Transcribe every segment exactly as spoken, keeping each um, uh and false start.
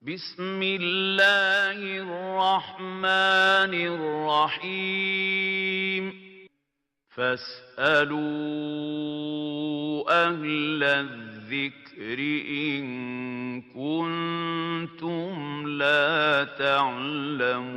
بسم الله الرحمن الرحيم. فاسألوا أهل الذكر إن كنتم لا تعلمون.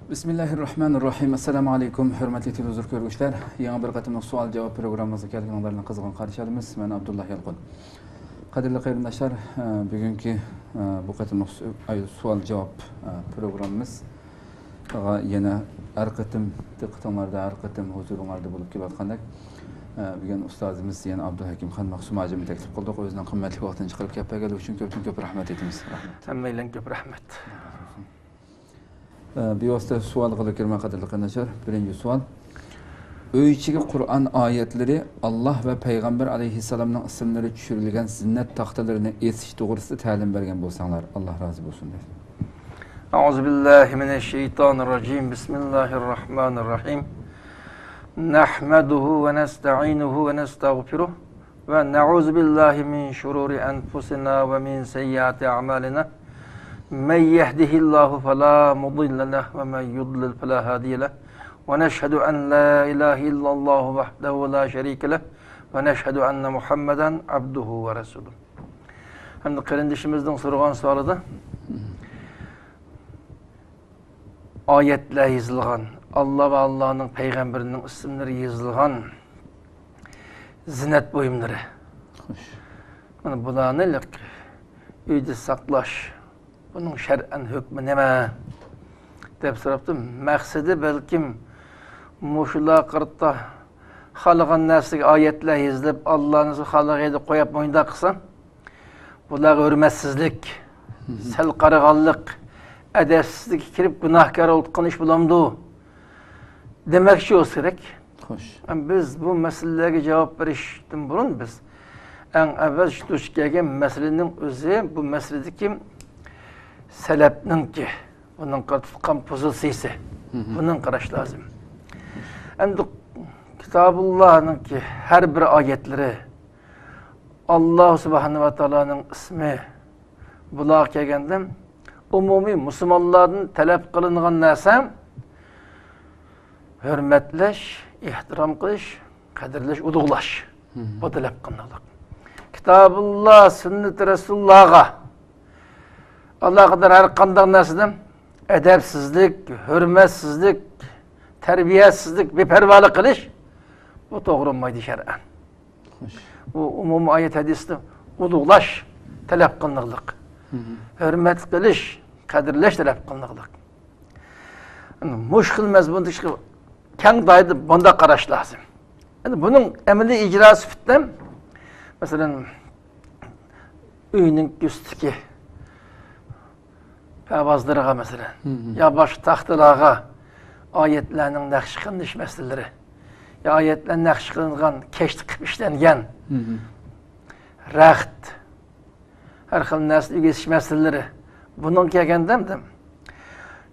بىسمىللاھىررەھمانىررەھىم. ئەسسالامۇ ئەلەيكۇم، ھۆرمەتلىك تېلېۋىزور كۆرگۈچىلەر. يېڭى بىر قېتىملىق سوئال-جاۋاب پروگراممىمىزغا كەلگىنىڭلارنى قىزغىن قارشى ئالىمىز. مەن ئابدۇللا يالقۇن. قەدىرلىك قېرىنداشلار، ئە، بۈگۈنكى، ئە، بۇ قېتىملىق سو-، ئاي-، سوئال-جاۋاب، ئە، پروگراممىمىزغا يەنە ھەر قېتىم دىققىتىڭلاردا، ھەر قېتىم ھۇزۇرۇڭلاردا بولۇپ كېلىۋاتقاندەك، ئە، بۈگۈن ئۇستازىمىز يەنە ئابدۇلھەكىم خان مەخسۇم ھاجىمنى تەكلىپ قىلدۇق. ئۆزىنىڭ قىممەتلىك ۋاقتىنى چىقىرىپ كەپ بەرگەنلىكى ئۈچۈن كۆپتىن كۆپ رەھمەت ئېيتىمىز. رەھمەت. ھەممەيلەنگە كۆپ رەھمەت. ئە، بىۋاسىتە سوئالغىلا كىرىمەن، قەدىرلىك قېرىنداشلار. بىرىنچى سوئال. ئۆي ئىچىگە قۇرئان ئايەتلىرى، ئاللا ۋە پەيغەمبەر ئەلەيھىسسالامنىڭ ئىسىملىرى چۈشۈرۈلگەن زىننەت تاختىلىرىنى ئېسىش توغرىسىدا تەلىم بەرگەن بولساڭلار، ئاللا رازى بولسۇن، دەيدۇ. أعوذ بالله من الشيطان الرجيم. بسم الله الرحمن الرحيم. نحمده ونستعينه ونستغفره. ونعوذ بالله من شرور أنفسنا ومن سيئات أعمالنا. من يهده الله فلا مضل له ومن يضلل فلا هادي له. ونشهد أن لا إله إلا الله وحده لا شريك له. ونشهد أن محمدا عبده ورسوله. ھەمدە قېرىندىشىمىزنىڭ سورىغان سوئالىدا ئايەتلەر يېزىلغان، ئاللا ۋە ئاللانىڭ پەيغەمبىرىنىڭ ئىسىملىرى يېزىلغان زىننەت بۇيۇملىرى. خوش. مانا بۇلارنى لىق-، ئۆيدە ساقلاش، بۇنىڭ شەرئەن ھۆكمى نېمە؟ دەپ سوراپتۇ. مەقسىتى بەلكىم مۇشۇلارغا قارىتا خالىغان نەرسىگە ئايەتلەر يېزىلىپ، ئاللانى خالىغىنى قويۇپ مۇنداق قىلسا، بۇلارغا ھۆرمەتسىزلىك، مم، سەل قارىغانلىق، ئەدەپسىزلىككە كىرىپ گۇناھكار بولۇۋاتقان ئىش بولامدۇ؟ دېمەكچى بولسا كېرەك. خوش. ئەم، بىز بۇ مەسىلىلەرگە جاۋاب بېرىشتىن بۇرۇن بىز ئەڭ ئەۋۋەل شۇ دۇچ كەلگەن مەسىلىنىڭ ئۆزى، بۇ مەسىلىدىكى سەلەپنىڭكى، ئۇنىڭغا تۇتقان پوزىتسىيىسى، مم، بۇنى قاراش لازىم. ئەمدى كىتابۇللانىڭكى ھەر بىر ئايەتلىرى، ئاللا سۇبھانەھۇ ۋە تائالانىڭ ئىسمى، بۇلارغا كەلگەندە، ئومۇمىي مۇسۇلمانلاردىن تەلەپ قىلىنغان نەرسە ھۆرمەتلەش، ئېھتىرام قىلىش، قەدىرلەش، ئۇلۇغلاش. مم. بۇ تەلەپ قىلىنىدۇ. كىتابۇللا، سۈننىتى رەسۇلۇللاغا ئالاقىدار ھەر قانداق نەرسىدىن ئەدەپسىزلىك، ھۆرمەتسىزلىك، تەربىيەسىزلىك، بىپەرۋالىق قىلىش، بۇ توغرا بولمايدۇ شەرئەن. خوش. بۇ ئومۇمىي ئايەت ھەدىسنى ئۇلۇغلاش، تەلەپ قىلىنىقلىق. مم. ھۆرمەت قىلىش، قەدىرلەش تەلەپ قىلىنىقلىق. مۇشۇ خىل مەزمۇندا كەڭ دائىرىدە بۇنداق قاراش لازىم. ئەمدى بۇنىڭ ئەمەلىي ئىجرا سۈپىتىدە، مەسىلەن، ئۆينىڭ ئۈستىدىكى پەۋازلىرىغا، مەسىلەن، مم، يا باشقا تاختىلارغا ئايەتلەرنىڭ نەقىش قىلىنىش مەسىلىلىرى، يا ئايەتلەر نەقىش قىلىنغان كەشتە قىلىپ ئىشلەنگەن، مم، رەخت، ھەر خىل نەرسىنى ئۆگىتىش مەسىلىلىرى. بۇنىڭغا كەلگەندە،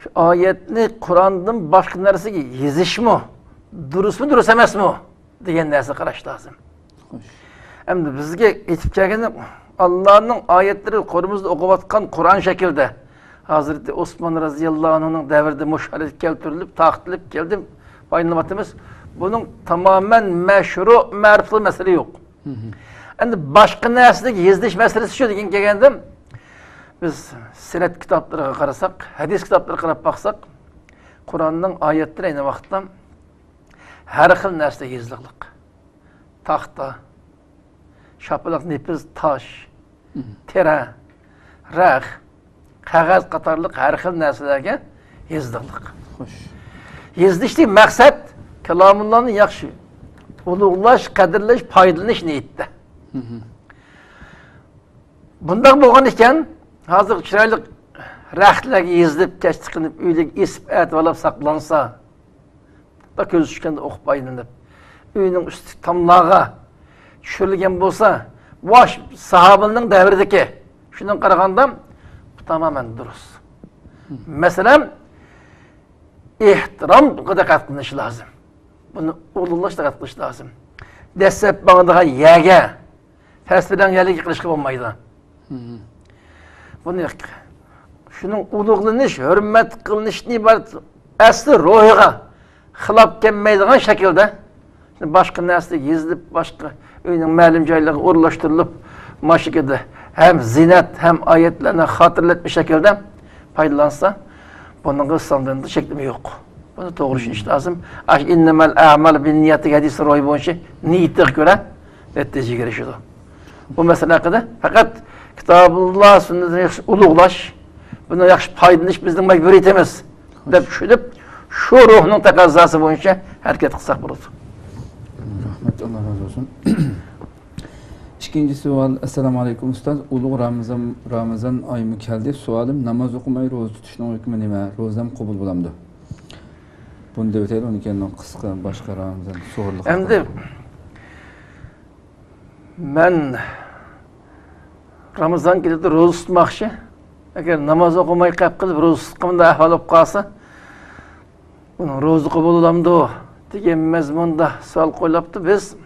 شۇ ئايەتنى قۇراندىن باشقا نەرسىگە يېزىشمۇ دۇرۇسمۇ، دۇرۇس ئەمەسمۇ دېگەن نەرسىگە قاراش لازىم. خوش. ئەمدى بىزگە يېتىپ كەلگەن ئاللانىڭ ئايەتلىرى قولىمىزدا ئوقۇۋاتقان قۇرئان شەكلىدە، ھەزرىتى ئوسمان رەزىياللاھۇ ئەنھۇنىڭ دەۋرىدە مۇشۇ ھالەتكە كەلتۈرۈلۈپ، تارقىتىلىپ كەلدى، پايدىلىنىۋاتىمىز. بۇنىڭ تامامەن مەشرۇ، مەرۇپلۇق مەسىلە يوق. مم. ئەمدى باشقا نەرسىلەرگە يېزىلىش مەسىلىسى شۇ دېگەن كەلگەندە، بىز سىرەت كىتابلىرىغا قارىساق، ھەدىس كىتابلىرىغا قاراپ باقساق، قۇرئاننىڭ ئايەتلىرى ئەينى ۋاقىتتا ھەر خىل نەرسىدە يېزىلىقلىق. تاختا، شاپىلاق، نېپىز، تاش، مم، تېرە، رەخ، قەغەز قاتارلىق ھەر خىل نەرسىلەرگە يېزىلىقلىق. خوش. يېزىلىشتىكى مەقسەت كالامۇللانى ياخشى ئۇلۇغلاش، قەدىرلەش، پايدىلىنىش نىيىتىدە. مم. بۇنداق بولغان ئىكەن، ھازىر چىرايلىق رەختلەرگە يېزىلىپ، كەشتە قىلىنىپ، ئۆيلەرگە ئېسىپ، ئەتىۋارلاپ ساقلانسا، كۆز چۈشكەندە ئوقۇپ پايدىلىنىپ، ئۆينىڭ ئۈستى تاملارغا چۈشۈرۈلگەن بولسا، ۋاش ساھابىنىڭ دەۋرىدىكى، شۇنىڭغا قارىغاندا بۇ تامامەن دۇرۇس. مەسىلەن، ئېھتىرامغا دىققەت قىلىنىشى لازىم. بۇنى ئۇلۇغلاشقا دىققەت قىلىش لازىم. دەسسەپ ماڭىدىغان يەرگە، پەس بىلەن يەرلىك قىلىشقا بولمايدۇ. بۇنى، شۇنىڭ ئۇلۇغلىنىش، ھۆرمەت قىلىنىشتىن ئىبارەت ئەسلى روھىغا خىلاپ كەلمەيدىغان شەكىلدە، باشقا نەرسىلەر يېزىلىپ، باشقا ئۆينىڭ مەلۇم جايلىرىغا ئورۇنلاشتۇرۇلۇپ، مانا شۇ شەكىلدە ھەم زىننەت، ھەم ئايەتلەرنى خاتىرىلەتمە شەكىلدە پايدىلانسا، بۇنىڭغا ئىسلام دىنىدا چەكلىمە يوق. بۇنى توغرا چۈشىنىش لازىم. ئاشۇ «ئىننەمەل ئەمالۇ بىننىيەت» دېگەن ھەدىسنىڭ روھى بويىچە نىيىتىگە كۆرە نەتىجىگە ئېرىشىدۇ. بۇ مەسىلە ھەققىدە پەقەت كىتابۇللا سۈننىتىنى ياخشى ئۇلۇغلاش، بۇنى ياخشى پايدىلىنىش بىزنىڭ مەجبۇرىيىتىمىز دەپ چۈشىنىپ، شۇ روھنىڭ تەقەززاسى بويىچە ھەرىكەت قىلساق بولىدۇ. رەھمەت، ئاللا رازى بولسۇن. ئىككىنچى سوئال. ئەسسالامۇ ئەلەيكۇم ئۇستاز، ئۇلۇغ رامىزان، رامىزان ئايمۇ كەلدى. سوئالىم، ناماز ئوقۇماي روزا تۇتۇشنىڭ ھۆكمى نېمە؟ روزام قوبۇل بولامدۇ؟ بۇنى دەۋېتەيلى، ئۇنىڭ كېيىن قىسقا باشقا رامىزان سوئاللىق. ئەمدى مەن رامىزان كېلىدۇ، روزا تۇتماقچى. ئەگەر ناماز ئوقۇماي قېلىپ قېلىپ، روزا تۇتقىنىمدا ئەھۋال بولۇپ قالسا، بۇنىڭ روزا قوبۇل بولامدۇ دېگەن مەزمۇندا سوئال قويۇلۇپتۇ. بىز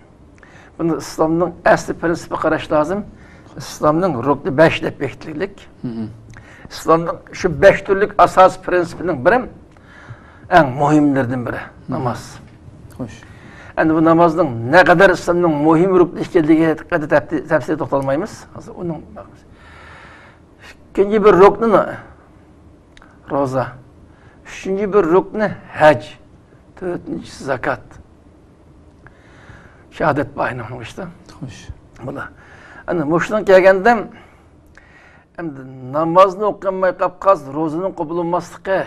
بۇنى ئىسلامنىڭ ئەسلى پىرىنسىپى قاراش لازىم. ئىسلامنىڭ رۇكنى بەش دەپ بېكىتىلگەنلىك. ئىسلامنىڭ شۇ بەش تۈرلۈك ئاساسىي پىرىنسىپىنىڭ بىرى، ئەڭ مۇھىملىرىدىن بىرى ناماز. خوش. ئەمدى بۇ نامازنىڭ نەقەدەر ئىسلامنىڭ مۇھىم رۇكنى ئىكەنلىكى ھەققىدە تەپسىلىي توختالمايمىز. ھازىر ئۇنىڭ ئىككىنچى بىر رۇكنى روزا، ئۈچىنچى بىر رۇكنى ھەج، تۆتىنچىسى زاكات. شاھادەت بار ئۇنىڭ ئىچىدە. خوش. بۇلار. ئەنە مۇشۇنىڭ كەلگەندە، ئەمدى نامازنى ئوقۇيالماي قاپ قالسا، روزىنىڭ قوبۇل بولماسلىقى.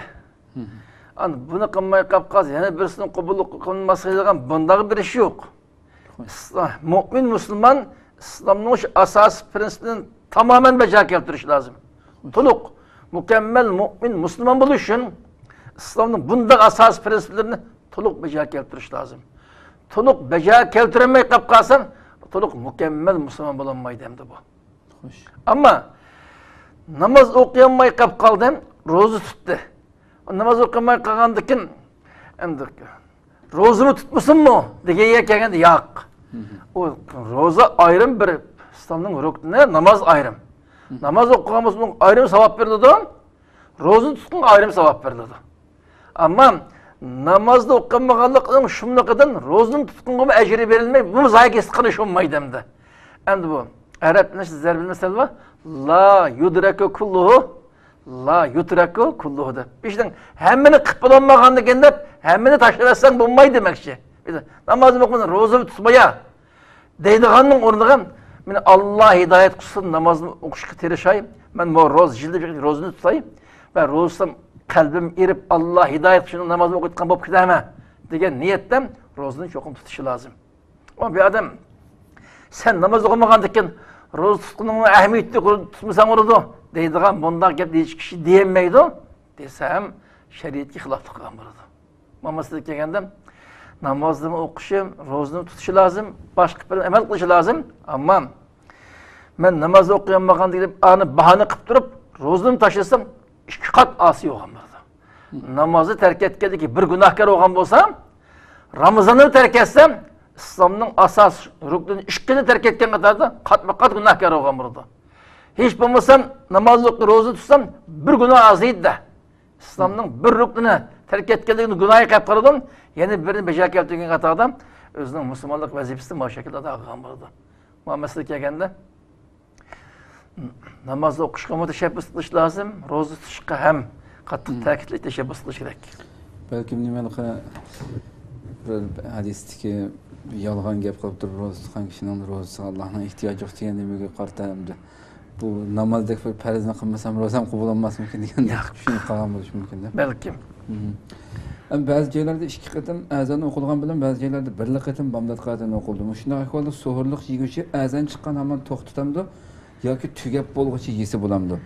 ئەنە بۇنى قىلماي قاپ قالسا، يەنە بىرسىنىڭ قوبۇل قىلماسلىقى دېگەن بۇنداق بىر ئىش يوق. ئىسلام، مۆمىن مۇسۇلمان ئىسلامنىڭ شۇ ئاساسىي پىرىنسىپىنى تامامەن بەجا كەلتۈرۈشى لازىم. تولۇق، مۇكەممەل مۆمىن مۇسۇلمان بولۇش ئۈچۈن ئىسلامنىڭ بۇنداق ئاساسىي پىرىنسىپلىرىنى تولۇق بەجا كەلتۈرۈش لازىم. تولۇق بەجا كەلتۈرەلمەي قاپ قالسا، تولۇق مۇكەممەل مۇسۇلمان بولالمايدۇ ئەمدى بۇ. خوش. ئەمما ناماز ئوقۇيالماي قاپ قالدى، روزا تۇتتى. ناماز ئوقۇماي قالغاندىكىن، ئەمدى روزىمۇ تۇتمىسۇنمۇ دېگەن يەرگە كەلگەندە ياق. ئۇ روزا ئايرىم بىر ئىسلامنىڭ رۇكنى، ناماز ئايرىم. ناماز ئوقۇغان بولسا ئۇنىڭ ئايرىم ساۋاب بېرىلىدۇ، روزىنى تۇتقانغا ئايرىم ساۋاب بېرىلىدۇ. ئەمما نامازنى ئوقۇمىغانلىقنىڭ شۇملۇقىدىن روزىنى تۇتقانغىمۇ ئەجرى بېرىلمەي، بۇمۇ زايە كېسىپ قېلىش بولمايدۇ ئەمدى. ئەمدى بۇ ئەرەب تىلىدا زەربىل مەسەل بار. لا يۇدرەكۇ كۇللۇھۇ، لا يۇترەكۇ كۇللۇھۇ دەپ. ئىشنىڭ ھەممىنى قىلىپ بولالمىغاندىكىن دەپ، ھەممىنى تاشلىۋەتسەڭ بولمايدۇ دېمەكچى. نامازنى ئوقۇمىسا، روزىنى تۇتمايا دەيدىغاننىڭ ئورنىغا، مېنى ئاللا ھىدايەت قىلسۇن، نامازنى ئوقۇشقا تىرىشاي، مەن بۇ روزا، يىلدا بىر روزىنى تۇتاي، مەن روزا تۇتسام قەلبىم ئېرىپ، ئاللا ھىدايەت قىلسۇن، نامازنى ئوقۇيدىغان بولۇپ كېتەرمەن دېگەن نىيەتتە روزىنى چوقۇم تۇتۇشى لازىم. ئۇ بىر ئادەم، سەن ناماز ئوقۇمىغاندىكىن روزا تۇتقىنىڭنىڭ ئەھمىيىتى يوق، روزا تۇتمىساڭ بولىدۇ دەيدىغان، بۇنداق گەپنى ھېچ كىشى دېيەلمەيدۇ دېسەم، شەرىئەتكە خىلاپلىق قىلغان بولىدۇ. مانا مەسىلىگە كەلگەندە، نامازنىمۇ ئوقۇشى، روزىنى تۇتۇشى لازىم، باشقا بىر ئەمەل قىلىشى لازىم. ئەمما مەن ناماز ئوقۇيالمىغان دېگىلى ئانى باھانە قىلىپ تۇرۇپ، روزىنى تاشلىسام، ئىككى قات ئاسىي بولغان بولىدۇ. نامازنى تەرك ئەتكەندىكى بىر گۇناھكار بولغان بولسا، رامىزاننى تەرك ئەتسە، ئىسلامنىڭ ئاساس رۇكنىنى ئىككىنى تەرك ئەتكەن قاتاردا قاتمۇ قات گۇناھكار بولغان بولىدۇ. ھېچ بولمىسا ناماز ئوقۇپ روزا تۇتسام، بىر گۇناھ ئازىيدۇ-دە. ئىسلامنىڭ بىر رۇكنىنى تەرك ئەتكەنلىكىنى گۇناھى قىلىپ قالىدۇ، يەنە بىرىنى بەجا كەلتۈرگەن قاتاردا ئۆزىنىڭ مۇسۇلمانلىق ۋەزىپىسىنى مۇشۇ شەكىلدە ئادا قىلغان بولىدۇ. مانا مەسىلىگە كەلگەندە، ناماز ئوقۇشقىمۇ تەشەببۇس قىلىش لازىم، روزا تۇتۇشقا ھەم قاتتىق تەكىتلەش، تەشەببۇس قىلىش كېرەك. بەلكىم نېمە، بىر ھەدىستىكى يالغان گەپ قىلىپ تۇرۇپ، روزا تۇتقان كىشىنىڭ روزىسىغا ئاللانىڭ ئېھتىياجى يوق دېگەن نېمىگە قارىتا ئەمدى بۇ نامازدەك بىر پەرزنى قىلمىسام، روزام قوبۇل بولماسمىكىن دېگەن ياق. چۈشىنىپ قالغان بولۇشى مۇمكىن-دە. بەلكىم. ئەمما بەزى جايلاردا ئىككى قېتىم ئەزان ئوقۇلغان بىلەن بەزى جايلاردا بىرلا قېتىم بامدات ئەزان ئوقۇلىدۇ. مۇشۇنداق ئەھۋالدا سوھۇرلۇق يېگۈچى ئەزان چىققان ھامان توختىتامدۇ ياكى تۈگەپ بولغۇچە يېسە بولامدۇ؟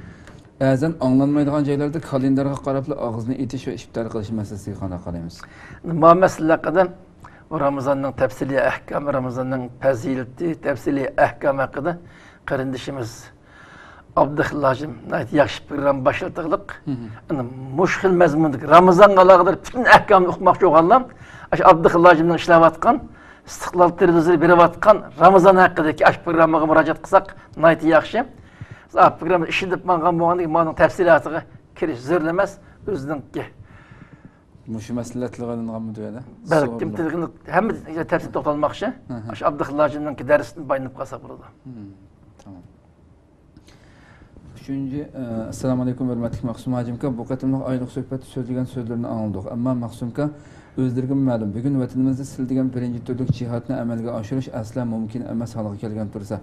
ئەزان ئاڭلانمايدىغان جايلاردا كالېندارغا قاراپلا ئاغزىنى ئېتىش ۋە ئىپتار قىلىش مەسىلىسىگە قانداق قارايمىز؟ ما مەسىلە ھەققىدە بۇ رامىزاننىڭ تەپسىلىي ئەھكامى، رامىزاننىڭ پەزىلىتى، تەپسىلىي ئەھكامى ھەققىدە قېرىندىشىمىز ئابدۇخېلىل ھاجىم ناھايىتى ياخشى پروگرامما باشلىتىغلىق. مم. ئەنە مۇشۇ خىل مەزمۇندىكى رامىزانغا ئالاقىدار پۈتۈن ئەھكامنى ئۇقماقچى بولغانلار ئاشۇ ئابدۇخېلىل ھاجىمنىڭ ئىشلەۋاتقان ئىستىقلال تېلېۋىزورى بېرىۋاتقان رامىزان ھەققىدىكى ئاشۇ پروگراممىغا مۇراجىئەت قىلساق ناھايىتى ياخشى. بىز ئا پروگرامما ئىشلىنىپ ماڭغان بولغاندىكىن مانىڭ تەپسىلاتىغا كىرىش زۆرۈر ئەمەس، ئۆزىنىڭكى. مۇشۇ مەسىلىلەر تىلغا ئېلىنغانمىدۇ يەنە؟ بەلكىم تىلغا، ھەممە تەپسىلىي توختالماقچى. ھە، ھە. ئاشۇ ئابدۇخېلىل ھاجىمنىڭكى دەرسىدىن بايلىنىپ قالساق بولىدۇ. مم، تامام. ئۈچىنچى، ئە، ئەسسالامۇ ئەلەيكۇم، ھۆرمەتلىك مەخسۇم ھاجىم ئاكا، بۇ قېتىملىق ئايلىق سۆھبەتتە سۆزلىگەن سۆزلىرىنى ئاڭلىدۇق. ئەمما مەخسۇم ئاكا، ئۆزلىرىگىمۇ مەلۇم، بۈگۈن ۋەتىنىمىزدە سىلە دېگەن بىرىنچى تۈرلۈك جىھادنى ئەمەلگە ئاشۇرۇش ئەسلا مۇمكىن ئەمەس ھالغا كەلگەن تۇرسا،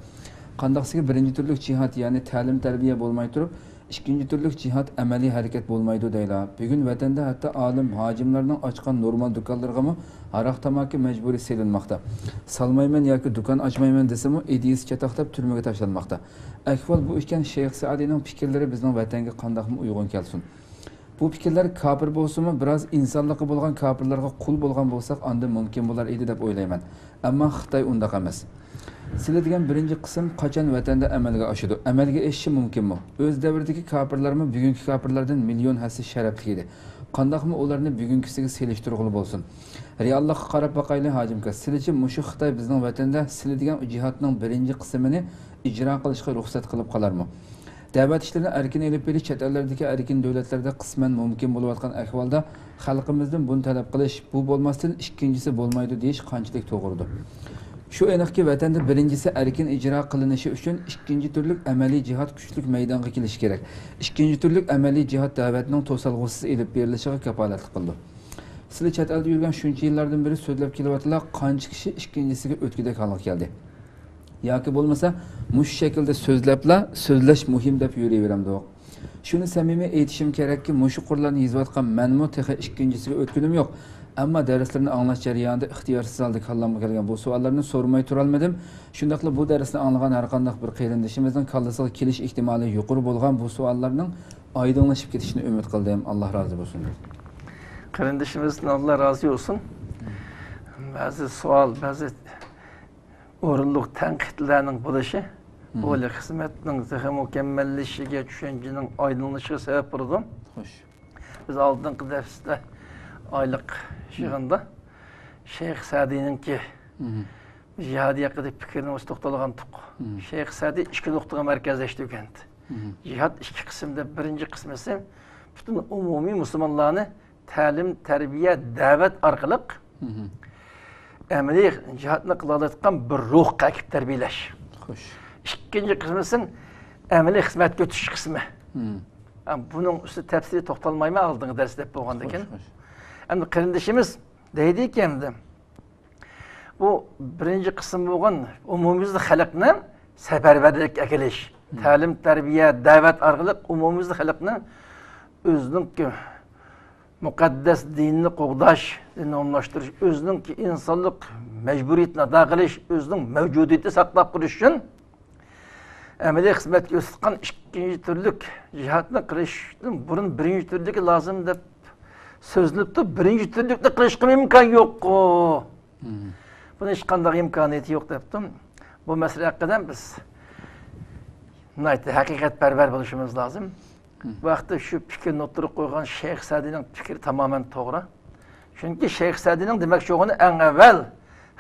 قانداقسىكى بىرىنچى تۈرلۈك جىھاد، يەنى تەلىم-تەربىيە بولماي تۇرۇپ، ئىككىنچى تۈرلۈك جىھاد ئەمەلىي ھەرىكەت بولمايدۇ دەيلا. بۈگۈن ۋەتەندە ھەتتا ئالىم، ھاجىملارنىڭ ئاچقان نورمال دۇكانلىرىغىمۇ ھاراق-تاماكا مەجبۇرىي سېلىنماقتا. سالمايمەن ياكى دۇكان ئاچمايمەن دېسىمۇ، ئىدىيىسى چاتاقلاپ تۈرمىگە تاشلانماقتا. ئەھۋال بۇ ئىكەن، شەيخ سەئدىنىڭ پىكىرلىرى بىزنىڭ ۋەتەنگە قانداقمۇ ئۇيغۇن كەلسۇن؟ بۇ پىكىرلەر كاپىر بولسىمۇ، بىراز ئىنسانلىقى بولغان كاپىرلارغا قۇل بولغان بولساق، ئاندىن مۇمكىن بولار ئىدى دەپ ئويلايمەن. ئەمما خىتاي ئۇنداق ئەمەس. سىلە دېگەن بىرىنچى قىسىم قاچان ۋەتەندە ئەمەلگە ئاشىدۇ؟ ئەمەلگە ئېشىشى مۇمكىنمۇ؟ ئۆز دەۋرىدىكى كاپىرلارمۇ بۈگۈنكى كاپىرلاردىن مىليون ھەسسە شەرەپلىك ئىدى. قانداقمۇ ئۇلارنى بۈگۈنكىسىگە سېلىشتۇرغىلى بولسۇن؟ رېئاللىققا قاراپ باقايلى، ھاجىم ئاكا. سىلىچە مۇشۇ خىتاي بىزنىڭ ۋەتەندە سىلە دېگەن جىھادنىڭ بىرىنچى قىسمىنى ئىجرا قىلىشقا رۇخسەت قىلىپ قالارمۇ؟ دەۋەت ئىشلىرىنى ئەركىن ئېلىپ بېرىش چەت ئەللەردىكى ئەركىن دۆلەتلەردە قىسمەن مۇمكىن بولۇۋاتقان ئەھۋالدا خەلقىمىزدىن بۇنى تەلەپ قىلىش، بۇ بولماستىن ئىككىنچىسى بولمايدۇ دېيىش قانچىلىك توغرىدۇر؟ شۇ ئېنىقكى، ۋەتەندە بىرىنچىسى ئەركىن ئىجرا قىلىنىشى ئۈچۈن ئىككىنچى تۈرلۈك ئەمەلىي جىھاد كۈچلۈك مەيدانغا كېلىشى كېرەك. ئىككىنچى تۈرلۈك ئەمەلىي جىھاد دەۋەتنىڭ توسالغۇسىز ئېلىپ بېرىلىشىغا كاپالەتلىك قىلىدۇ. سىلى چەت ئەلدە يۈرگەن شۇنچە يىللاردىن بېرى سۆزلەپ كېلىۋاتىلا، قانچە كىشى ئىككىنچىسىگە ئۆتكۈدەك ھالغا كەلدى؟ ياكى بولمىسا مۇشۇ شەكىلدە سۆزلەپلا، سۆزلەش مۇھىم دەپ يۈرۈۋېرەمدۇق؟ شۇنى سەمىمىي ئېيتىشىم كېرەككى، مۇشۇ قۇرلارنى يېزىۋاتقان مەنمۇ تېخى ئىككىنچىسىگە ئۆتكىنىم يوق. ئەمما دەرسلىرىنى ئاڭلاش جەريانىدا ئىختىيارسىز ھالدا كاللامغا كەلگەن بۇ سوئاللارنى سورىماي تۇرالمىدىم. شۇنداقلا بۇ دەرسنى ئاڭلىغان ھەر قانداق بىر قېرىندىشىمىزنىڭ كاللىسىغا كېلىش ئېھتىمالى يۇقىرى بولغان بۇ سوئاللارنىڭ ئايدىڭلىشىپ كېتىشىنى ئۈمىد قىلدىم. ئاللا رازى بولسۇن. قېرىندىشىمىزدىن ئاللا رازى بولسۇن. بەزى سوئال، بەزى ئورۇنلۇق تەنقىدلەرنىڭ بولۇشى بۇ خىزمەتنىڭ تېخى مۇكەممەللىشىشىگە، چۈشەنچىنىڭ ئايدىڭلىشىشىغا سەۋەب بولىدۇ. خوش. بىز ئالدىنقى دەرستە ئايلىق يىغىندا شەيخ سەدىنىڭكى جىھادى ھەققىدە پىكرىنى ئۆزى توختالغانتۇق. شەيخ سەدى ئىككى نۇقتىغا مەركەزلەشتۈرگەنتى. جىھاد ئىككى قىسىمدا، بىرىنچى قىسمىسى پۈتۈن ئومۇمىي مۇسۇلمانلارنى تەلىم، تەربىيە، دەۋەت ئارقىلىق ئەمەلىي جىھادنى قىلالايدىغان بىر روھقا ئەكىپ تەربىيەلەش. خوش. ئىككىنچى قىسمىسى ئەمەلىي خىزمەتكە ئۆتۈش قىسمى. ھە، بۇنىڭ ئۈستىدە تەپسىلىي توختالمايمەن، ئالدىنقى دەرستە دەپ بولغاندىكىن. خوش، خوش. ئەمدى قېرىندىشىمىز دەيدىكى، ئەمدى بۇ بىرىنچى قىسىم بولغان ئومۇميۈزلۈك خەلقنى سەپەرۋەرلىككە ئەكېلىش، تەلىم، تەربىيە، دەۋەت ئارقىلىق ئومۇميۈزلۈك خەلقنى ئۆزىنىڭ مۇقەددەس دىنىنى قوغداش، دىننى ئومۇملاشتۇرۇش، ئۆزىنىڭ ئىنسانلىق مەجبۇرىيىتىنى ئادا قىلىش، ئۆزىنىڭ مەۋجۇدىيىتىنى ساقلاپ قېلىش ئۈچۈن ئەمەلىي خىزمەتكە ئۆتۈۋاتقان ئىككىنچى تۈرلۈك جىھادنى قىلىشتىن بۇرۇن بىرىنچى تۈرلۈكى لازىم دەپ سۆزلىنىپتۇ. بىرىنچى تۈرلۈكنى قىلىشقا ئىمكان يوققۇ؟ بۇنىڭ ھېچقانداق ئىمكانىيىتى يوق دەپتۇ. بۇ مەسىلە ھەققىدە بىز ناھايىتى ھەقىقەتپەرۋەر بولۇشىمىز لازىم. بۇ ھەقتە شۇ پىكىرنى ئوتتۇرىغا قويغان شەيخ سەدىنىڭ پىكرى تامامەن توغرا. چۈنكى شەيخ سەدىنىڭ دېمەكچى بولغىنى ئەڭ ئەۋۋەل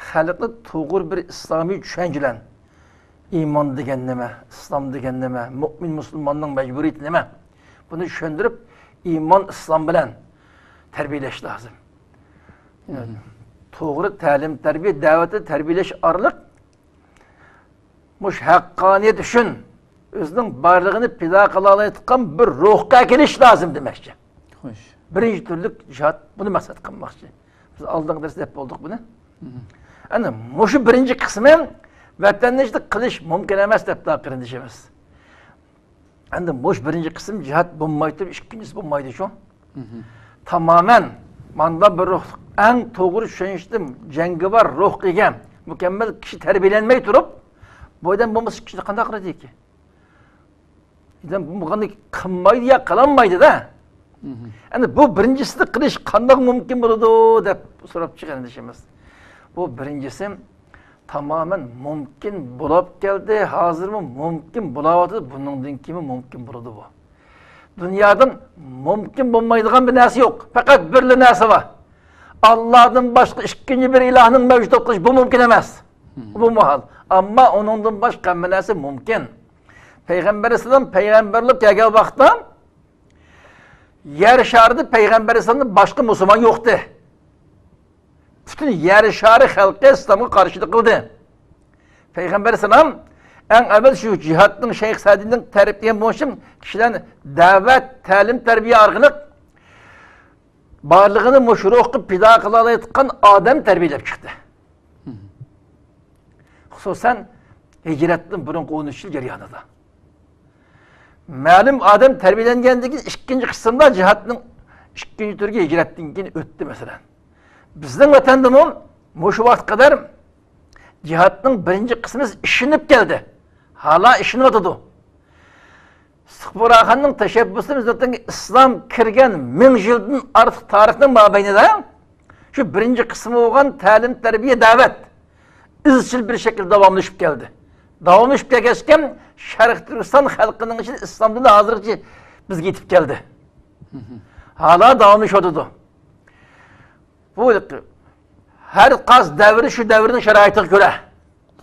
خەلقنى توغرا بىر ئىسلامىي چۈشەنچە بىلەن ئىمان دېگەن نېمە، ئىسلام دېگەن نېمە، مۆمىن مۇسۇلماننىڭ مەجبۇرىيىتى نېمە، بۇنى چۈشەندۈرۈپ، ئىمان، ئىسلام بىلەن تەربىيەلەش لازىم. توغرا تەلىم، تەربىيە، دەۋەتتە تەربىيەلەش ئارقىلىق مۇشۇ ھەققانىيەت ئۈچۈن ئۆزىنىڭ بارلىقىنى پىدا قىلالايدىغان بىر روھقا كېلىش لازىم دېمەكچى. خوش. بىرىنچى تۈرلۈك جىھاد بۇنى مەقسەت قىلماقچى. بىز ئالدىنقى دەرستە دەپ بولدۇق بۇنى. ئەنە مۇشۇ بىرىنچى قىسمى ۋەتەندە قىلىش مۇمكىن ئەمەس دەپتۇ قېرىندىشىمىز. ئەمدى مۇشۇ بىرىنچى قىسىم جىھاد بولماي تۇرۇپ، ئىككىنچىسى بولمايدۇ شۇ. تامامەن ماندا بىر روھ، ئەڭ توغرا چۈشەنچتە جەڭگىۋار روھقا ئىگە، مۇكەممەل كىشى تەربىيەلەنمەي تۇرۇپ، بۇ ئادەم بولمىسا ئىككىنچىسى قانداق قىلىدىكى؟ ئادەم بۇنى قىلمايدۇ يا قىلالمايدۇ-دە. ئەمدى بۇ بىرىنچىسىنى قىلىش قانداق مۇمكىن بولىدۇ دەپ سوراپچۇ قېرىندىشىمىز. بۇ بىرىنچىسى تامامەن مۇمكىن بولاپ كەلدى، ھازىرمۇ مۇمكىن بولاۋاتىدۇ، بۇنىڭدىن كېيىنمۇ مۇمكىن بولىدۇ بۇ. دۇنيادا مۇمكىن بولمايدىغان بىر نەرسە يوق. پەقەت بىرلا نەرسە بار. ئاللادىن باشقا ئىككىنچى بىر ئىلاھنىڭ مەۋجۇت بولۇشى بۇ مۇمكىن ئەمەس. بۇ مۇھال. ئەمما ئۇنىڭدىن باشقا ھەممە نەرسە مۇمكىن. پەيغەمبەر ئەلەيھىسسالام پەيغەمبەرلىك كەلگەن ۋاقىتتا يەر شارىدا پەيغەمبەر ئەلەيھىسسالامدىن باشقا مۇسۇلمان يوقتى. پۈتۈن يەر شارى خەلقى ئىسلامغا قارشىلىق قىلدى. پەيغەمبەر ئەلەيھىسسالام ئەڭ ئەۋۋەل شۇ جىھادنىڭ شەيخ سەدىدىن تەربىيە بولۇشۇم كىشىلەرنى دەۋەت، تەلىم، تەربىيە ئارقىلىق بارلىقىنى مۇشۇ روھقا پىدا قىلالايدىغان ئادەم تەربىيەلەپ چىقتى. خۇسۇسەن، ھىجرەتتىن بۇرۇنقى ئون ئۈچ يىل جەريانىدا مەلۇم ئادەم تەربىيەلەنگەندىن كېيىن، ئىككىنچى قىسىمدا جىھادنىڭ ئىككىنچى تۈرىگە ھىجرەتتىن كېيىن ئۆتتى، مەسىلەن. بىزنىڭ ۋەتەندىمۇ مۇشۇ ۋاقىتقا قەدەر جىھادنىڭ بىرىنچى قىسمى ئىشىنىپ كەلدى. ھالا ئىشىنىۋاتىدۇ. ئىستىخباراتخانىنىڭ تەشەببۇسىدا بىز ۋەتەنگە ئىسلام كىرگەن مىڭ يىلدىن ئارتۇق تارىخنىڭ مابەينىدە شۇ بىرىنچى قىسمى بولغان تەلىم، تەربىيە، دەۋەت ئىزچىل بىر شەكىلدە داۋاملىشىپ كەلدى. داۋاملىشىپ كەلگەچكە، شەرقىي تۈركىستان خەلقىنىڭ ئىچىدە ئىسلام دىنى ھازىرغىچە بىزگە يېتىپ كەلدى. ھالا داۋاملىشىۋاتىدۇ. بۇ ھەر قايسى دەۋر شۇ دەۋرنىڭ شارائىتىغا كۆرە.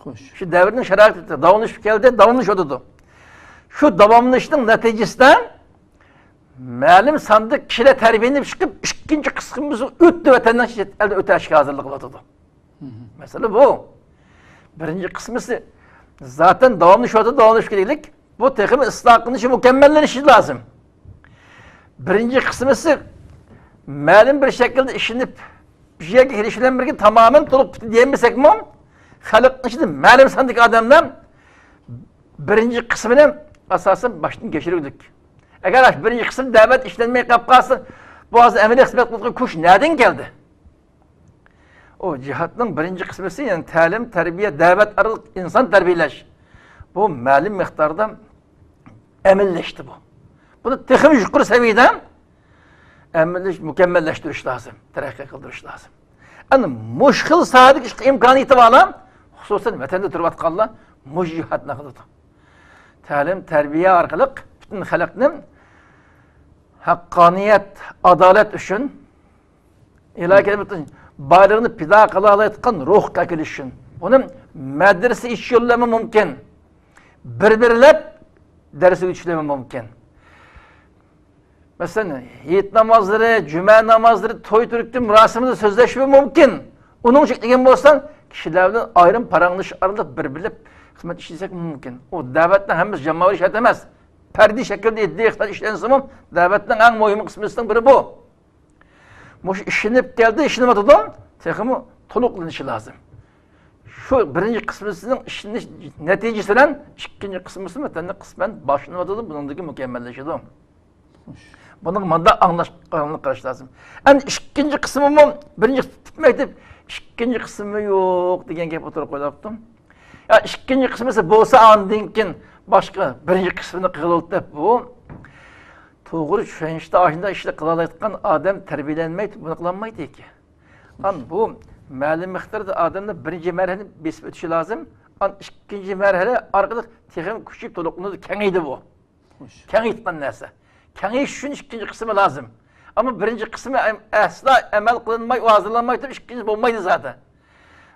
خوش. شۇ دەۋرنىڭ شارائىتى داۋاملىشىپ كەلدى، داۋاملىشىۋاتىدۇ. شۇ داۋاملىشىشنىڭ نەتىجىسىدە مەلۇم ساندا كىشىلەر تەربىيەلىنىپ چىقىپ، ئىككىنچى قىسمىمىز ئۆتتى، ۋەتەننىڭ چەت ئەلدە ئۆتەشكە ھازىرلىق قىلىۋاتىدۇ. مەسىلە بۇ. بىرىنچى قىسمىسى زاتەن داۋاملىشىۋاتىدۇ، داۋاملىشىپ كېلەيلىك. بۇ تېخىمۇ ئىسلاھ قىلىنىشى، مۇكەممەللىنىشى لازىم. بىرىنچى قىسمىسى مەلۇم بىر شەكىلدە ئىشىنىپ، بۇ يەرگە كېلىش بىلەن بىرگە تامامەن تولۇق پۈتتى دېيەلمىسەكمۇ، خەلقنىڭ ئىچىدە مەلۇم ساندىكى ئادەملەر بىرىنچى قىسمىنى ئاساسەن باشتىن كەچۈرگۈدەك. ئەگەر بىرىنچى قىسىم دەۋەت ئىشلەنمەي قاپ قالسا، بۇ ھازىر ئەمەلىي خىزمەت قىلىدىغان كۈچ نەدىن كەلدى؟ ئۇ جىھادنىڭ بىرىنچى قىسمىسى، يەنى تەلىم، تەربىيە، دەۋەت ئارقىلىق ئىنسان تەربىيەلەش. بۇ مەلۇم مىقداردا ئەمەلىيلەشتى بۇ. بۇنى تېخىمۇ يۇقىرى سەۋىيەدە ئەمەلىي مۇكەممەللەشتۈرۈش لازىم، تەرەققىي قىلدۇرۇش لازىم. ئەنە مۇشۇ خىل ساھەدىكى ئىش ئىمكانىيىتى بارلار، خۇسۇسەن ۋەتەندە تۇرۇۋاتقانلار مۇشۇ جىھادنى قىلىدۇ. تەلىم، تەربىيە ئارقىلىق پۈتۈن خەلقنى ھەققانىيەت، ئادالەت ئۈچۈن، ئىلاھىي كەلىمىدىن بارلىقىنى پىدا قىلالايدىغان روھقا كېلىش ئۈچۈن. بۇنى مەدرىسە ئېچىش يولى بىلەنمۇ مۇمكىن. بىر-بىرلەپ دەرس ئۆتۈش بىلەنمۇ مۇمكىن. مەسىلەن، ھېيت نامازلىرى، جۈمە نامازلىرى، توي تۈركۈم مۇراسىمىدا سۆزلەشمۇ مۇمكىن. ئۇنىڭ چەكلىگەن بولسا، كىشىلەر بىلەن ئايرىم پاراڭلىشىش ئارقىلىق بىر-بىرلەپ خىزمەت ئىشلىسەك مۇمكىن. ئۇ دەۋەتنىڭ ھەممىسى جامائىرىي شەرت ئەمەس. پەردىي شەكىلدە ئىدىيە خىزمەت ئىشلەنسىمۇ، دەۋەتنىڭ ئەڭ مۇھىم قىسمىنىڭ بىرى بۇ. مۇشۇ ئىشىنىپ كەلدى، ئىشىنىۋاتىدۇ، تېخىمۇ تولۇقلىنىشى لازىم. شۇ بىرىنچى قىسمىسىنىڭ ئىشىنىش نەتىجىسى بىلەن ئىككىنچى قىسمىسى ۋەتەندە قىسمەن باشلىنىۋاتىدۇ، بۇنىڭدىن كېيىن مۇكەممەللىشىدۇ. بۇنىڭغا مۇنداق ئاڭلاش، ئاڭلىق قاراش لازىم. ئەمدى ئىككىنچى قىسمىمۇ بىرىنچى قىسىم پۈتمەيدۇ، ئىككىنچى قىسمىمۇ يوق دېگەن گەپ ئوتتۇرىغا قويۇلۇپتۇ. يا ئىككىنچى قىسمىسى بولسا ئاندىن كېيىن باشقا بىرىنچى قىسمىنى قىلىۋالدى دەپ بۇ توغرا چۈشەنچتە ئاشۇنداق ئىشلار قىلالايدىغان ئادەم تەربىيەلەنمەيدۇ، بۇنى قىلالمايدۇ. ئان بۇ مەلۇم مىقداردا ئادەمنىڭ بىرىنچى مەرھەلىنى بېسىپ ئۆتۈشى لازىم. ئان ئىككىنچى مەرھەلە ئارقىلىق تېخىمۇ كۈچىيىپ تولۇقلىنىدۇ، كېڭىيىدۇ بۇ. خوش. كېڭىيتقان نەرسە. كېڭىيىش ئۈچۈن ئىككىنچى قىسمى لازىم. ئەمما بىرىنچى قىسمى ئەم-، ئەسلا ئەمەل قىلىنماي، ھازىرلانماي تۇرۇپ ئىككىنچى بولمايدۇ زادى.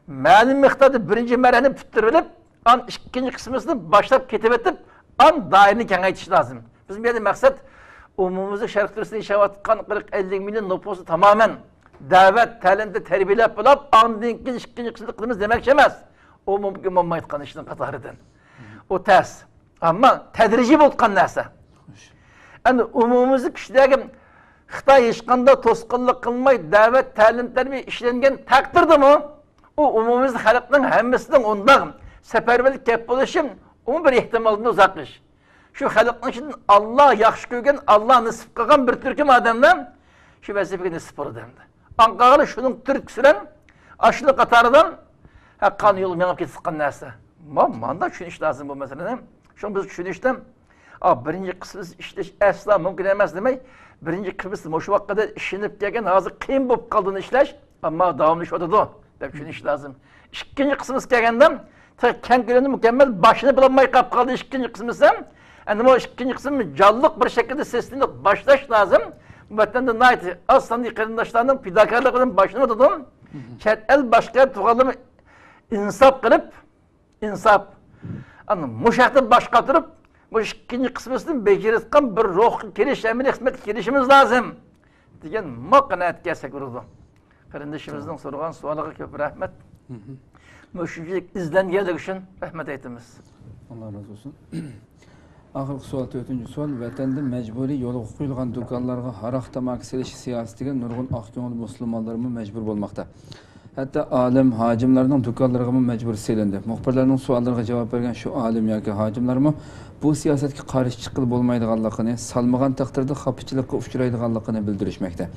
مەلۇم مىقداردا بىرىنچى مەرھەلىنى پۈتتۈرۈۋېلىپ، ئان ئىككىنچى قىسمىسىنى باشلاپ كېتىۋېتىپ، ئان دائىرىنى كېڭەيتىش لازىم. بىز بۇ يەردە مەقسەت ئومۇميۈزلۈك شەرقىي تۈركىستاندا ياشاۋاتقان قىرىق ئەللىك مىليون نوپۇسنى تامامەن دەۋەت، تەلىمدە تەربىيەلەپ بولاپ، ئاندىن كېيىن ئىككىنچى قىسمىنى قىلىمىز دېمەكچى ئەمەس. ئۇ مۇمكىن بولمايدىغان ئىشنىڭ قاتارىدىن. ئۇ تەس. ئەمما تەدرىجىي بولۇۋاتقان نەرسە. ئەمدى ئومۇميۈزلۈك كىشىلەرگە خىتاي ھېچقانداق توسقۇنلۇق قىلماي، دەۋەت، تەلىم، تەربىيە ئىشلەنگەن تەقدىردىمۇ، ئۇ ئومۇميۈزلۈك خەلقنىڭ ھەممىسىنىڭ ئۇنداق سەپەرۋەرلىك كەپ بولۇشى ئۇمۇ بىر ئېھتىمالدىن ئۇزاق ئىش. شۇ خەلقنىڭ ئىچىدىن ئاللا ياخشى كۆرگەن، ئاللا نېسىپ قىلغان بىر تۈركۈم ئادەملەر شۇ ۋەزىپىگە نېسىپ بولىدۇ ئەمدى. ئاڭقاغىلى شۇنىڭ تۈرتكىسى بىلەن ئاشۇنىڭ قاتارىدىن ھەققانىي يول مېڭىپ كېتىۋاتقان نەرسە. ما-، مانداق چۈشىنىش لازىم بۇ مەسىلىنى. شۇڭا بىز چۈشىنىشتە، ئا، بىرىنچى قىسمىسى ئىشلەش ئەسلا مۇمكىن ئەمەس دېمەي، بىرىنچى قىسمىسى مۇشۇ ۋاقىتقا ئىشىنىپ كەلگەن، ھازىر قىيىن بولۇپ قالدىن ئىشلەش، ئەمما داۋاملىشىۋاتىدۇ. دەپ چۈشىنىش لازىم. ئىككىنچى قىسمىسى كەلگەندە، تېخى كەڭ كۆلەمدە مۇكەممەل باشلىنىپ بولالماي قاپقالدى ئىككىنچى قىسمىسى. ئەمدى بۇ ئىككىنچى قىسىم جانلىق بىر شەكىلدە سىستېمىلىق باشلاش لازىم. بۇ ۋەتەندە ناھايىتى ئاز ساندىكى قېرىنداشلارنىڭ پىداكارلىقى بىلەن باشلىنىۋاتىدۇ. چەت ئەل باشقا تۇغانلىرىمۇ ئىنساپ قىلىپ، ئىنساپ. ئەنە مۇشۇ ھەقتە باش قاتۇرۇپ، مۇشۇ ئىككىنچى قىسمىدىن بېجىرىۋاتقان بىر روھقا كېلىش، ئەمەلىي خىزمەتكە كېلىشىمىز لازىم، دېگەن مۇۋاپىق قانائەتكە كەلسەك بولىدۇ. قېرىندىشىمىزنىڭ سورىغان سوئالىغا كۆپ رەھمەت. مۇشۇنچىلىك ئىزدەنگەنلىكى ئۈچۈن رەھمەت ئېيتىمىز. ئاللا رازى بولسۇن. ئاخىرقى سوئال، تۆتىنچى سوئال. ۋەتەندە مەجبۇرىي يولغا قويۇلغان دۇكانلارغا ھاراق، تاماكا سېلىش سىياسىتىگە نۇرغۇن ئاق كۆڭۈل مۇسۇلمانلارمۇ مەجبۇر بولماقتا. ھەتتا ئالىم، ھاجىملارنىڭ دۇكانلىرىغىمۇ مەجبۇر سېلىندى. مۇخبىرلارنىڭ سوئاللىرىغا جاۋاب بەرگەن شۇ ئالىم ياكى ھاجىملارمۇ بۇ سىياسەتكە قارشى چىققىلى بولمايدىغانلىقىنى، سالمىغان تەقدىردە خاپىچىلىققا ئۇچرايدىغانلىقىنى بىلدۈرۈشمەكتە.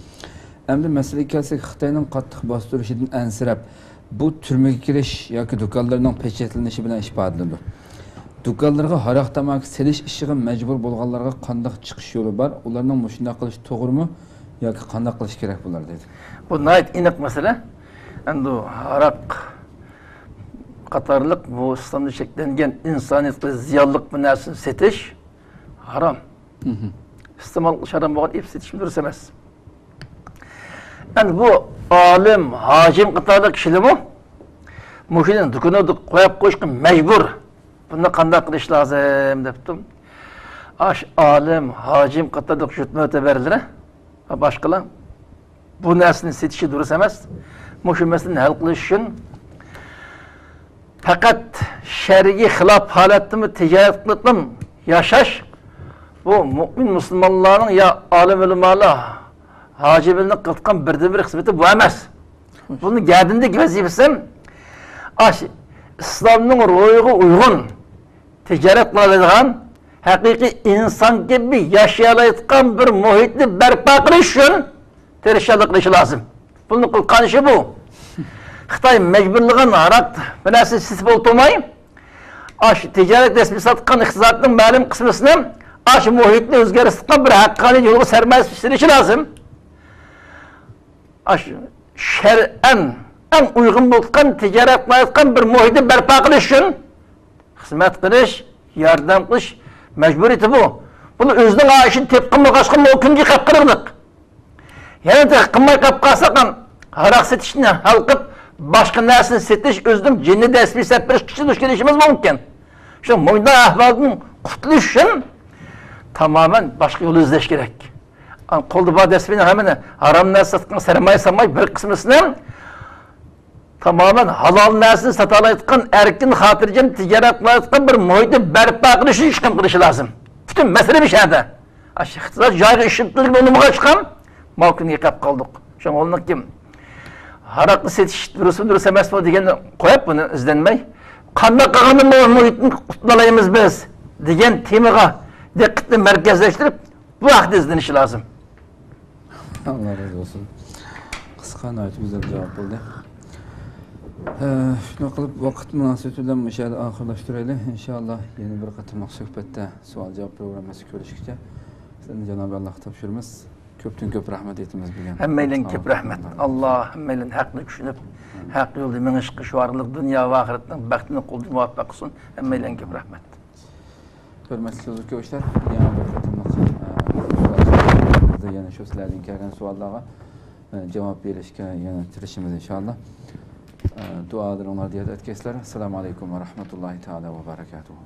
ئەمدى مەسىلىگە كەلسەك، خىتاينىڭ قاتتىق باستۇرۇشىدىن ئەنسىرەپ، بۇ تۈرمىگە كىرىش ياكى دۇكانلىرىنىڭ پېچەتلىنىشى بىلەن ئىپادىلىنىدۇ. دۇكانلىرىغا ھاراق تاماكا سېلىش ئىشىغا مەجبۇر بولغانلارغا قانداق چىقىش يولى بار؟ ئۇلارنىڭ مۇشۇنداق قىلىشى توغرىمۇ ياكى قانداق قىلىش كېرەك بۇلار دەيدۇ. بۇ ناھايىتى ئېنىق مەسىلە. ئەمدى ھاراق قاتارلىق بۇ ئىسلامدا چەكلەنگەن ئىنسانىيەتكە زىيانلىق بىر نەرسىنى سېتىش ھارام. ئىستېمال قىلىش ھارام بولغان، ئېلىپ سېتىشمۇ دۇرۇس ئەمەس. ئەمدى بۇ ئالىم، ھاجىم قاتارلىق كىشىلەرمۇ مۇشۇنى دۇكىنىدا قويۇپ قويۇشقا مەجبۇر. بۇنى قانداق قىلىش لازىم دەپتۇ. ئاش ئالىم، ھاجىم قاتارلىق يۇرت مۆتىبەرلىرى ۋە باشقىلار بۇ نەرسىنى سېتىشى دۇرۇس ئەمەس. مۇشۇ مەسىلىنى ھەل قىلىش ئۈچۈن پەقەت شەرئىگە خىلاپ ھالەتتىمۇ تىجارەت قىلىپمۇ ياشاش، بۇ مۆمىن مۇسۇلمانلارنىڭ يا ئالىم ئۆلىمالار، ھاجىملارنىڭ قىلىدىغان بىردىنبىر خىزمىتى بۇ ئەمەس. بۇنى گەدىنىدىكى ۋەزىپىسى، ئاش ئىسلامنىڭ روھىغا ئۇيغۇن تىجارەت قىلالايدىغان، ھەقىقىي ئىنسان كەبى ياشىيالايدىغان بىر مۇھىتنى بەرپا قىلىش ئۈچۈن تىرىشچانلىق قىلىشى لازىم. بۇنى قىلغان ئىشى بۇ. خىتاي مەجبۇرلىغان ھاراق بىر نەرسە سېتىپ ئولتۇرماي، ئاشۇ تىجارەت رەسمىي ساتقان ئىقتىسادنىڭ مەلۇم قىسمىسىنى ئاشۇ مۇھىتنى ئۆزگەرتىدىغان بىر ھەققانىي يولغا سەرمايە سېلىشى لازىم. ئاشۇ شەرئەن ئەڭ ئۇيغۇن بولغان تىجارەت قىلايدىغان بىر مۇھىتنى بەرپا قىلىش ئۈچۈن خىزمەت قىلىش، ياردەم قىلىش مەجبۇرىيىتى بۇ. بۇنى ئۆزىنىڭ ئىشىنى تېپىپ قىلمىغاچقا، مۇ كۈنگە قاپقىلىق. يەنە تېخى قىلماي قاپ قالساق، ھاراق سېتىشنى ھەل قىلىپ، باشقا نەرسىنى سېتىش، ئۆزىنىڭ جېنىنى دەسمىي سەپ بېرىشكىچە دۇچ كېلىشىمىز مۇمكىن. شۇ مۇنداق ئەھۋالدىن قۇتۇلۇش ئۈچۈن تامامەن باشقا يول ئىزدەش كېرەك. قولدا بار دەسمىنىڭ ھەممىنى ھارام نەرسە ساتقان سەرمايە سالماي، بىر قىسمىسىنى تامامەن ھالال نەرسىنى ساتالايدىغان، ئەركىن، خاتىرجەم تىجارەت قىلالايدىغان بىر مۇھىتنى بەرپا قىلىش ئۈچۈن ئىش قىلىشى لازىم. پۈتۈن مەسىلە مۇشۇ يەردە. ئاشۇ ئىقتىساد جايىغا ئىشلىتىپ بولمىغاچقا، ماۋۇ كۈنگە كەپ قالدۇق. شۇڭا ئۇنىڭكى ھاراقنى سېتىش دۇرۇسمۇ، دۇرۇس ئەمەسمۇ دېگەننى قويۇپ، بۇنى ئىزدەنمەي، قانداق قىلغاندا بۇ مۇھىتنى قۇتۇلالايمىز بىز دېگەن تېمىغا دىققىتىنى مەركەزلەشتۈرۈپ، بۇ ھەقتە ئىزدىنىشى لازىم. ئاللا رازى بولسۇن. قىسقا، ناھايىتى گۈزەل جاۋاب بولدى. ھە، شۇنداق قىلىپ، ۋاقىت مۇناسىۋىتى بىلەن مۇشۇ يەردە ئاخىرلاشتۇرايلى. ئىنشائاللا، يەنە بىر قېتىملىق سۆھبەتتە، سوئال-جاۋاب پروگراممىسىدا كۆرۈشكىچە، سىلەرنى جانابى ئاللاغا تاپشۇرىمىز. كۆپتىن كۆپ رەھمەت ئېيتىمىز بۈگۈن. ھەممەيلەنگە كۆپ رەھمەت. ئاللا ھەممەيلەن ھەقنى چۈشىنىپ، ھەق يولدا مېڭىشقا، شۇ ئارقىلىق دۇنيا ۋە ئاخىرەتنىڭ بەختىنى قولىدىن مۇۋەپپەق قىلسۇن. ھەممەيلەنگە كۆپ رەھمەت. ھۆرمەتلىك تېلېۋىزور كۆرگۈچىلەر، يەنە بىر قېتىملىق، ئە، يەنە شۇ سىلەردىن كەلگەن سوئاللارغا، ئە، جاۋاب بېرىشكە يەنە تىرىشىمىز ئىنشائاللا. ئە، دۇئالىرىڭلاردا ياد ئەتكەيسىلەر. ئەسسالامۇ ئەلەيكۇم ۋە رەھمەتۇللاھى تائالا ۋە بەرەكاتۇھۇ.